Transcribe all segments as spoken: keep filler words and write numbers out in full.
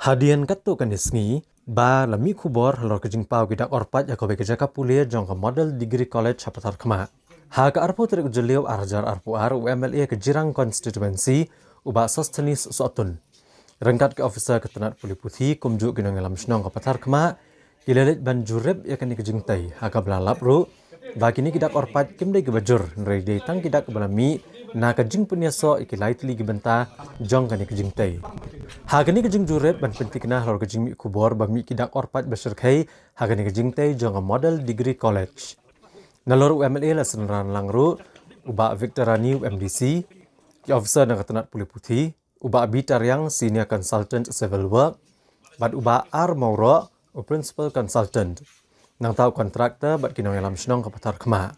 Hadien katto katne sngi ba la mih khubor halor ka jingpaw ki dak orpait ha kawei ka jaka pule jong ka Model Degree College ha Patharkhmah. Ha ka arphew tarik u Jylliew ar hajar arphew ar, u M L A ka Jirang Constituency, u Bah Sosthenes Sohtun, ryngkat ki officer ka tnat pule puthi kumjuh ki nongïalam shnong ka Patharkhmah, ki la leit ban jurip ïa kane ka jingtei, ha kaba la lap ruh ba kine ki dak orpait kim dei kiba jur, hynrei dei tang ki dak kiba la mih na ka jingpynïasoh ïa ki lai tylli ki bynta jong kane ka jingtei. Ha kane ka jingjurip ban pynthikna halor ka jingmih khubor ba mih ki dak orpait ba shyrkhei ha kane ka jingtei jong ka Model Degree College, nalor u M L A la synran lang ruh u Bah Victor Rani, u M D C, ki officer na ka tnat pule puthi, u Bah B Tariang, Senior Consultant Civil Work, bad u Bah R Mawroh, u Principal Consultant, nangta u contractor bad ki nongïalam shnong ka Patharkhmah.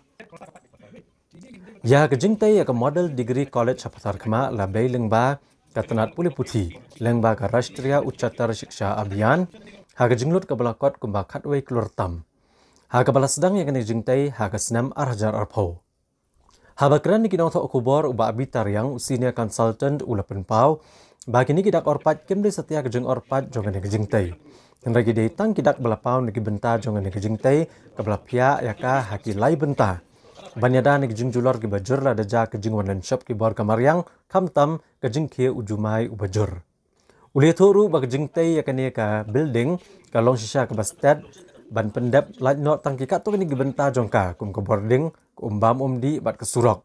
Ïa ka jingtei ïa ka Model Degree College ha Patharkhmah la bei lyngba ka tnat pule puthi, lyngba ka Rashtriya Ucchatar Shiksha Abhiyan, ha ka jinglut kaba la kot kumba khatwei klur tam, ha kaba la sdang ïa kane ka jingtei ha ka snem ar hajar arphew. Haba kren ïa ki nongthoh khubor, u Bah B Tariang, u Senior Consultant, u la pynpaw ba kine ki dak orpait kim dei satia ka jingorpait jong kane ka jingtei, hynrei ki dei tang ki dak ba la paw na ki bynta jong kane ka jingtei kaba la phiah ïa ka ha ki lai bynta, ban ïada na ki jingjulor kiba jur lada jia ka jingwan lynshop ki bor ka mariang, khamtam ka jingkhie u jumai uba jur. U la ïathuh ruh ba ka jingtei ïa kane ka building ka long shisha kaba stet ban pyndep lait noh tang ki katto katne ki bynta jong ka, kum ka bording, ka um bam um dih bad ka surok,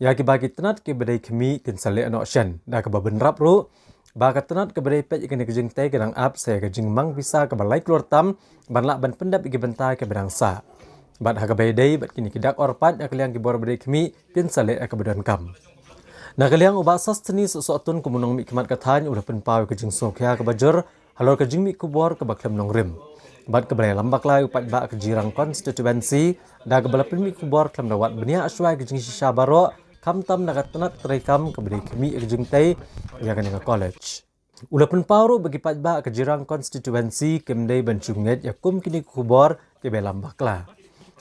ïa kiba ki tnat kiba dei khmih kin sa leh noh shen. Da kaba bynrap ruh ba ka tnat kaba dei peit ïa kane ka jingtei ka dang ap sa ïa ka jingmang pisa kaba lai klur tam ban lah ban pyndep ïa ki bynta kiba dang sah. Bad ha kaba ïadei bad kine ki dak orpait, na ka liang ki bor ba dei khmih kin sa leh ïa kaba donkam. Na ka liang u Bah Sosthenes Sohtun, kum u nongmihkhmat ka thaiñ, u la pynpaw ïa ka jingsngewkhia kaba jur halor ka jingmih khubor kaba khlem nongrim bad kaba la ïalam bakla ïa u paidbah ka Jirang Constituency, da kaba la pynmih khubor khlem da wad bniah shuwa ïa ka jingshisha baroh, khamtam na ka tnat treikam kaba dei khmih ïa ka jingtei ïa kane ka college. U la pynpaw ruh ba ki paidbah ka Jirang Constituency kim dei ban shu ngeit ïa kum kine ki khubor kiba ïalam bakla,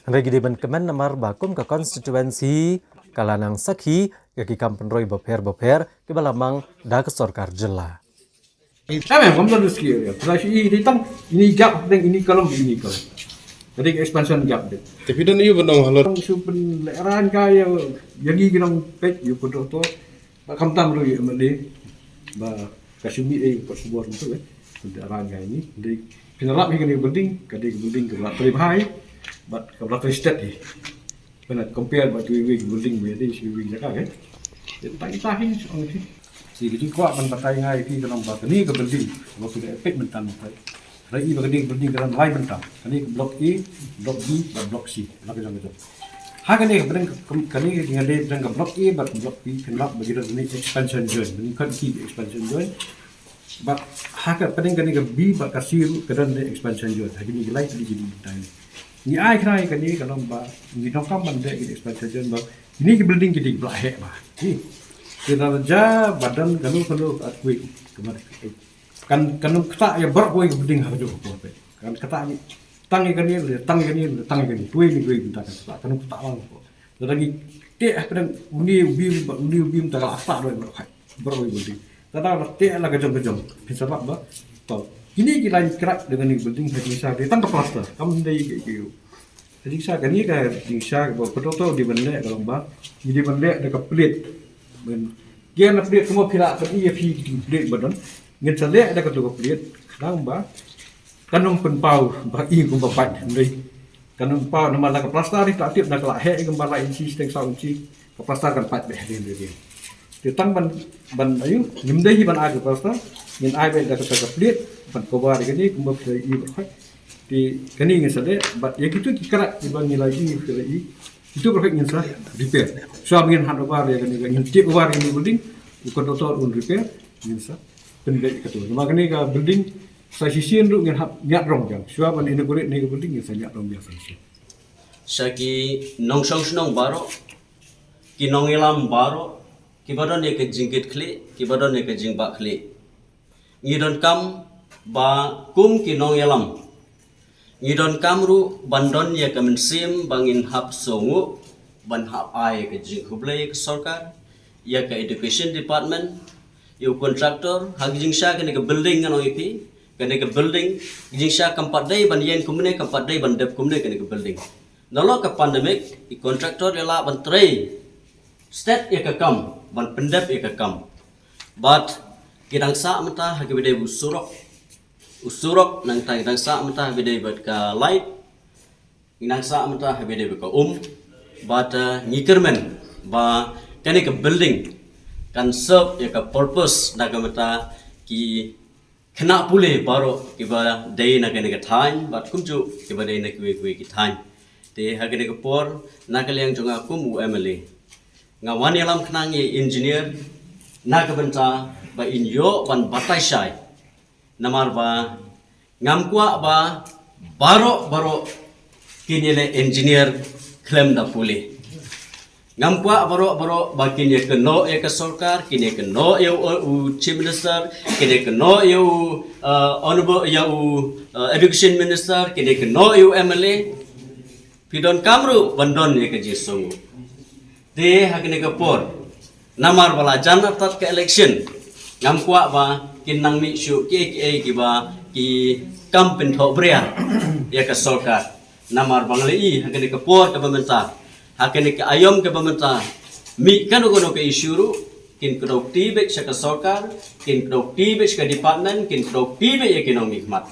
hynrei ki dei ban kmen namar ba kum ka constituency ka la nang sakhi ïa ki kam pynroi bapher bapher kiba la mang da ka sorkar jylla. Em, em, kam don riski area. Try shi i dei tang ini gap deng ini column ini column. Jadi expansion gap deng. Tapi don ïa ba nong halor. Su pynlehrain ka ïa ïa ngi ki nongpeit ïa pyndoh to. Ba khamtam ruh ïa M L A ba ka shu mih ei pat khubor tu eh. Pynlehrain ka ini. Dei pynlap ïa kane building, ka dei building ka ba trei bha. Bad ka ba trei stet hi. Pynlap compare bad kiwei kiwei building ba ïadei shi kiwei jaka eh. Ïa tang ita hi shi ong hi. Shi ka jingkwah ban batai nga ïa phi ka long ba kane ka building ba phi da peit mynta mynta. Hynrei i ba kane ka building ka don lai bynta. Kane ka block A, block B bad block C. La ka jong ka jong. Ha kane ka building ka, kane ka jingïadei bad ka block A bad block B, pynlap ba ki don kane expansion joint. Ba ngi khot ki expansion joint. Bad ha ka building kane ka B bad ka C ruh ka don kane expansion joint. Ha kine ki lai kine ki building. Ngi ai khnang ïa kane ka long ba ngi donkam ban leh kine expansion joint ba kine ki building ki dei ba la heh ba. Ki. Ki la ja ba don kano kano ka earthquake. Ka ma Kan, kan ym ktah ïa baroh kawei ka building ha kajuh ka por peit. Kan ktah ïa, tang ïa kane, tang ïa kane, tang ïa kane. Tuwei ne tuwei bynta kan ktah, kan ym ktah lang ko. Lada ngi teh ha pdeng une u beam, une u beam te ka la ktah dei baroh kai, baroh kawei building. Lada la teh la ka jong ka jong. Phin sa bak ba. To. Kine ki line crack dei kane ka building ha jingshisha dei tang ka plaster. Kam dei ki, ki. Ha jingshisha kane ka jingshisha kaba pyndonkam dei ban leh ka long ba. Ngi dei ban leh da ka plate. Ban Gen na plate kumba phi lah ban ïa phi ki plate ba don. Ngin sa leh da katu ka plate. Khnang ba kan ym pynpaw ba i kumba pait hynrei kan ym paw namar la ka plaster ri ta tip na ka la heh i kumba la inchi steng saw inchi. Ka plaster kan pait beh hynrei hynrei. Te tang ban ban ayu ngim dei hi ban ai ka plaster. Ngin ai beh da katu ka plate ban cover kane kumba phi i ba pait. Te kane ngin sa leh bad ïa kitu ki crack iba ngi la i phi la i. Itu perfect ngin sa repair. Shuwa ba ngin hand over ïa kane ka ngin take over ïa kane ka building, u contractor un repair, ngin sa pynbeit ïa katu. Namar kane ka building sa shisien ruh ngin hap ñiad rong biang. Shuwa ban inaugurate kane ka building ngin sa ñiad rong biang sa shisien. Sha ki nongshong shnong baroh, ki nongïalam baroh, kiba don ïa ka jingkitkhlieh, kiba don ïa ka jingbakla. Ngi donkam ba kum ki nongïalam. Ngi donkam ruh ban don ïa ka mynsiem ba ngin hap sngewnguh, ban hap ai ïa ka jingkhublei ïa ka sorkar, ïa ka education department, ïa u contractor, ha ka jingshisha kane ka building ngan ong ïa phi, kane ka building, ka jingshisha kam pat dei ban ïeng kumne, kam pat dei ban dep kumne kane ka building. Nalor ka pandemic, i contractor i la ban trei stet ïa ka kam, ban pyndep ïa ka kam. Bad ki dang sah mynta ha kaba dei u surok, u surok, nangta ki dang sah mynta ha kaba dei bad ka light, ngi dang sah mynta ha kaba dei bad ka um. Bad, eh, ngi kyrmen ba kane ka building kan serve ïa ka purpose na ka bynta ki khynnah pule baroh kiba dei na kane ka thaiñ bad kumjuh kiba dei na kiwei kiwei ki thaiñ. Te ha kane ka por, na ka liang jong nga kum u M L A, nga wan ïalam khnang ïa i engineer na ka bynta ba in ïoh ban batai shai. Namar ba ngam kwah ba baroh baroh kin ïaleh engineer khlem da pule. Ngam kwah baroh baroh ba kin ïakynnoh ïa ka sorkar, kin ïakynnoh ïa u, u chief minister, kin ïakynnoh ïa u, uh, honorable, ïa u, uh, education minister, kin ïakynnoh ïa u M L A. Phi donkam ruh ban don ïa ka jingsngew. Te ha kane ka por, namar ba la jan artat ka election, ngam kwah ba kin nang mih shuh kiei kiei kiba ki kam pynthohbria ïa ka sorkar. Namar ba nga la ïohi ha kane ka por kaba mynta, ha kane ka aïom kaba mynta, mih kano kano ka issue ruh, kin kdew kti beit sha ka sorkar, kin kdew kti beit sha ka department, kin kdew kti beit ïa ki nongmihkhmat.